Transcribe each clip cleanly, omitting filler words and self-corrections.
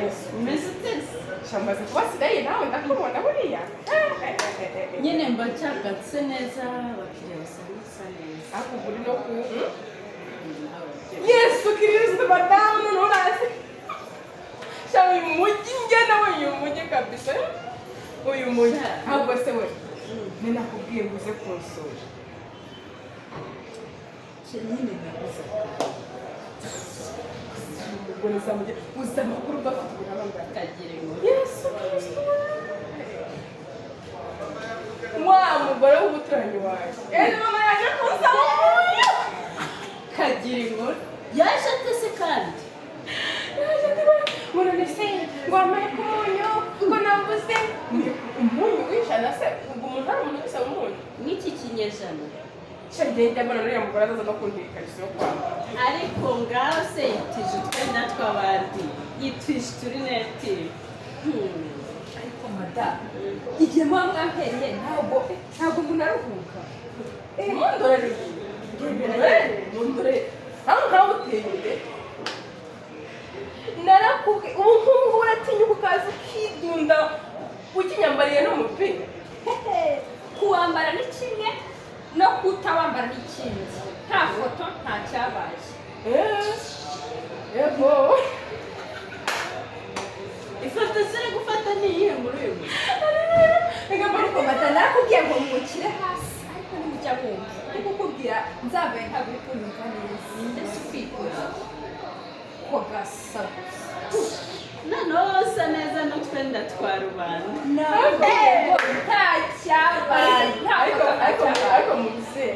Yesu. Umeze ute se? Shamaze kuba sigaye nawe ndakubona buriya. Nyine mba nshaka nse neza, abakiriya basanga nsa neza. Ariko ubu uri no ku Yesu Kristo, madamu, none urazi. Sha, uyu mujyi njye nawe, uyu mujyi kabisa. Uyu mujyi. Ahubwo se we, ni nakubwiye ngo uze kunsura. Nyine nabuze akanya. Ubwo nizamujye uzi amakuru bafite ubuhamagara. Kagira inkuru. Yesu Kristo. Wa mugore w'umuturanyi wanjye. Ejo mama yaje kunsaba umunyu. Kagira inkuru. Yaje ate se kandi? Yaje ati ngo none se ngo wamare ku munyu ngo nabuze umunyu w'ijana se? Ubwo umuntu, hari umuntu ubisaba umunyu? Nk'iki kinyejana. Sha, ngenda mbona uriya mugore azaza no kuntira ikariso yo kwambara. Ariko ngaho se yitije utwenda tw'abandi, yitije uturineti. Ariko madamu, igihe muba mwampereye, ntabwo umuntu aruhuka. Mundorere, mundorere, mundorere aho ngaho uteye imbere. Narakubwiye, ubu nk'ubu uratinyuka ukaza ukidunda ukinyambariye n'umupira. Kuwambara ni kimwe, no kutawambara ni ikindi. Nta foto, nta cyabaye. Yego. Ifoto ziri gufata ni iyihe muri uyu munsi? Reka. Ariko madamu, narakubwiye ngo mukire hasi, ariko nimujya mwumva ndi kukubwira nzambaye, ntabwo uri kunyumva neza. Ndetse ukwikura. Ko gasa gusa. Noneho usa neza n'utwenda twa rubanda. Nakubwiye ngo nta cyabaye, nta Ariko foto, nta ariko cyabaye. Ariko mubyeyi,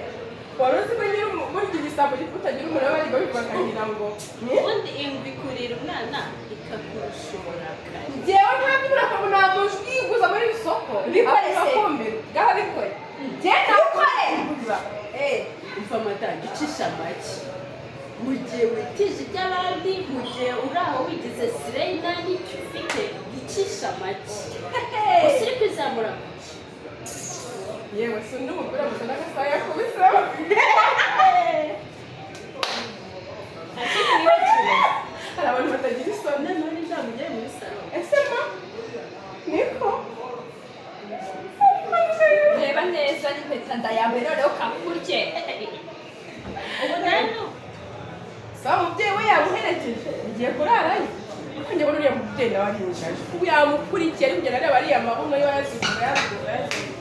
wari uzi ko nyiri burya igisambo utagira umuriro bari babivuga bakagira ngo ni Ubundi ingwe ikurira umwana ikakurusha uburakari. Njyewe ntabwo uburakari, nta mujwi muri iri soko. Bikore se. Akumira. Ngaho bikore. Njyewe Bikore. ntabwo. Umva amatanga, icisha make mu gihe witije iby'abandi, mu gihe uri aho wigize slay nta n'icyo ufite, icisha make gusa uri kwizamura kuki? Yewe, si undi mupira gusa n'agasaha yakubiseho. Ariko wibagiwe. Hari abantu batagira isoni. Noneho nizamugere muri salo. Ese ma niko? Reba neza n'impeta ndayambaye, noneho kakurye. Ubu rero Sawa, umubyeyi we yamuherekeje, ngiye kurarayo, ariko njye mbona uriya mubyeyi nawe ari injiji. Ubu yamukurikiye, ari kugenda areba ariya mabuno yo yazunguza, yazunguza, yazunguza.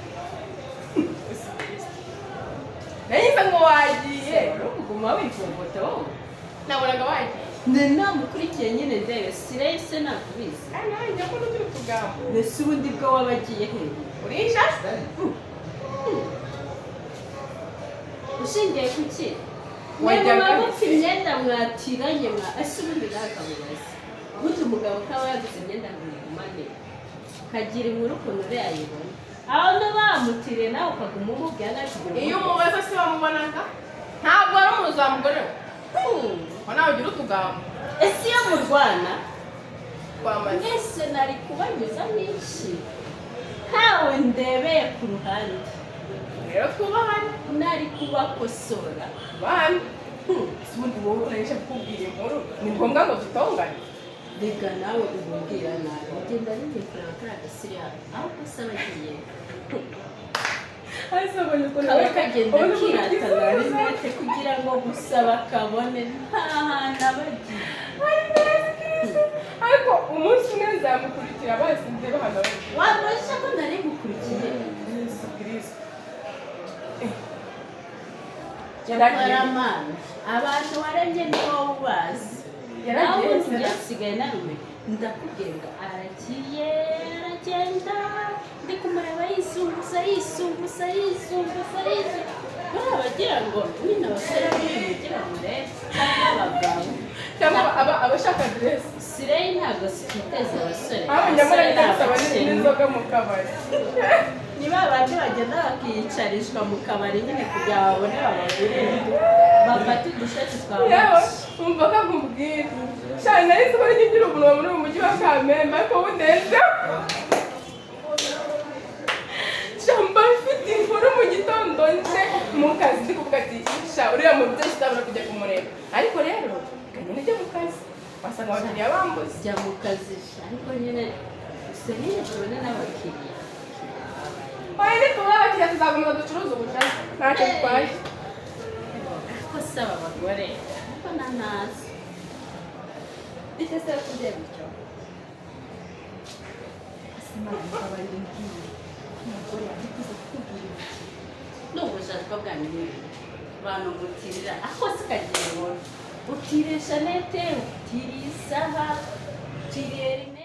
Nagize ngo wagiye. Kuguma wivovota wowe. Nabonaga wagiye. Ni namukurikiye nyine, ndebe slay se, nakubizi. Kandi nawe njya mbona ugira utugambo. Mbese ubundi bwo wabagiye hehe? Uri injiji. Ushingiye ku ki? Wajyaga Mwe muba mupfa imyenda mwatiranye mwa. Ese ubundi nawe akamubaza gute? Umugabo kaba yaguze imyenda ngo uyigumane, kagira inkuru ukuntu uriya ayibona, aho bamutiriye nawe ukaguma umubwira nawe kugira Iyo umubaza se wamubonaga, ntabwo ari umuzamugore we ko nawe ugira utugambo. Ese iyo murwana? Twamaze. Mwese nari kubanyuza n'iki ntawe ndebeye ku ruhande? Rero twubahane. Nari kubakosora. Twubahane. Ese ubundi wowe uraje kukubwira inkuru, ni ngombwa ngo dutongane? Reka nawe ububwira nabi, ugenda ngiye kureba kariya gasiriya aho se abagiye. Ese ubonye ukuntu Kaba kagenda ubonye ukuntu kiratana kizunguza? Rinete kugira ngo gusa bakabone nta hantu abagiye. Ariko umunsi umwe nzamukurikira bazi ndebe ahantu ari. Wabasha ko nari gukurikiye. Yesu Kristo. Cyakora Mana, abantu waremye ni wowe ubazi. Nawe Yaragiye. Ubundi njye nsigaye narume, ndakubwira ngo aragiye, aragenda, ndi kumureba yizunguza, yizunguza, yizunguza, yizunguza. Buriya bagira ngo nyine abasore b'uyu mujyi bamurebe cyangwa abagabo. Cyangwa aba abashaka aderesi. Slay ntabwo twiteze abasore. Aho nyamara Abasore ni njya gusaba abakene. n'inzoga mu kabari. Ni ba bandi bagenda bakiyicarishwa mu kabari nyine kugira babone babagurire, bafate udushati twa Yewe. make. Umva ko nkubwira shana, nari nzi ko njya ngira umunwa muri uyu mujyi wa Kamembe, ariko ubu ndenzeho. Shamba, mfite inkuru. Mu gitondo nje mu kazi ndi kuvuga ati: "Sha, uriya mubyeyi sinabura kujya kumureba." Ariko rero reka nyine njye mu kazi, wasanga Wasanga abakiriya bambuze. Jya mu kazi sha, ariko nyine gusa nyine tubone n'abakiriya. Oya, nitubona abakiriya tuzakomeza ducuruze ubushaza, ntacyo bitwaye. Ariko si aba bagore, ariko nanazi. Icyo se kubye gutyo? Imana mbabarira, umbwire umugore yabikoze kukubwira iki? Ni ubujajwa bwanyu nyine, bantu mutirira ako si kagira ngo utire shanete, utiriye isaha, utiriye rinete.